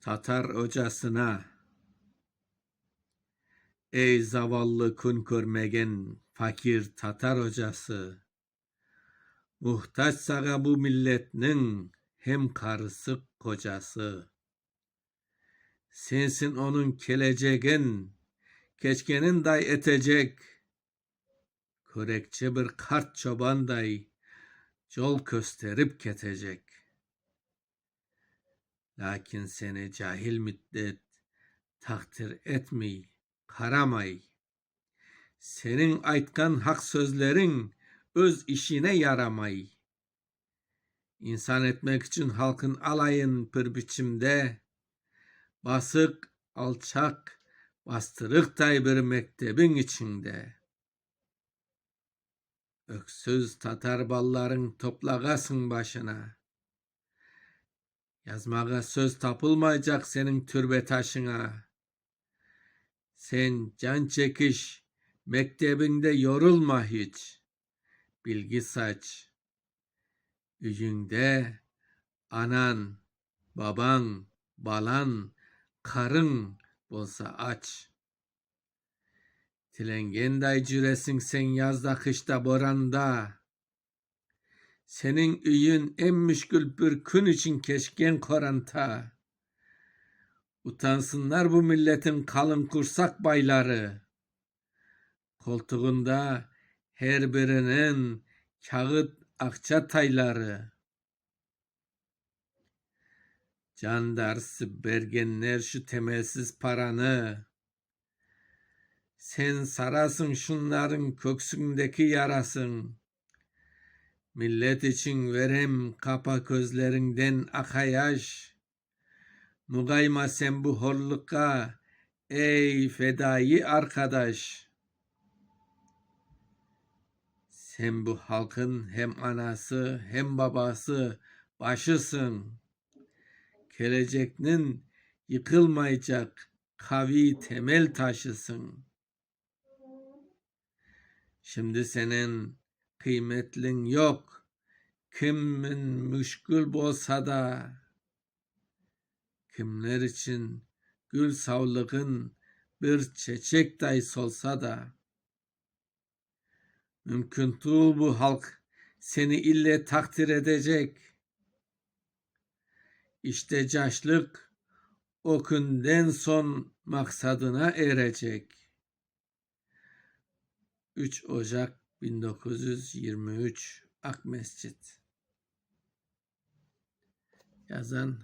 Tatar ocasına. Ey zavallı kün körmegen fakir tatar ocası! Muhtac saña bu milletniñ hem qarısı, qocası. Sensiñ onıñ kelecegin keçkeninday etecek, Körekçi bir qart çobanday yol kösterip ketecek. Lâkin seni cahil millet taqdir etmey, qaramay. Seniñ aytqan haq sözleriñ öz işine yaramay. İnsan etmek içün halqıñ alayın bir biçimde, Basıq, alçaq, bastırıqtay bir mektebiñ içinde. Öksüz tatar ballarıñ toplağasıñ başına. Yazmağa söz tapılmaycaq seniñ türbe taşıña. Sen can çekiş, mektebiñde yorulma hiç, bilgi saç. Üyüñde anañ, babañ, balañ, qarıñ bolsa aç. Tilengenday cüresiñ sen yazda, qışta, boranda. Seniñ üyüñ eñ müşkül bir kün içün keçken qoranta. Utansınlar bu milletin qalınqursaq bayları. Qoltuğında er biriniñ kâğıt aqça tayları. Can darısı bergenler şu temelsiz paranı. Sen sarasıñ şunlarnıñ köksündeki yarasın. Millet içün verem qapa közleriñden aqa yaş. Muğayma sen bu horluqqa, ey, fedaiy arqadaş. Sen bu halqnıñ hem anası, hem babası, başısıñ. Kelecekniñ yıqılmaycaq qaviy temel taşısıñ. Şimdi seniñ qıymetliñ yoq, kimniñ müşkül bolsa da, Kimler içün gül savlığıñ bir çeçekday solsa da. Mümkün tuvul bu halq seni ille taqdir etecek. İşte caşlıq o künden soñ maqsadına erecek. 3 Ocaq 1923, Aqmescit. Yazan.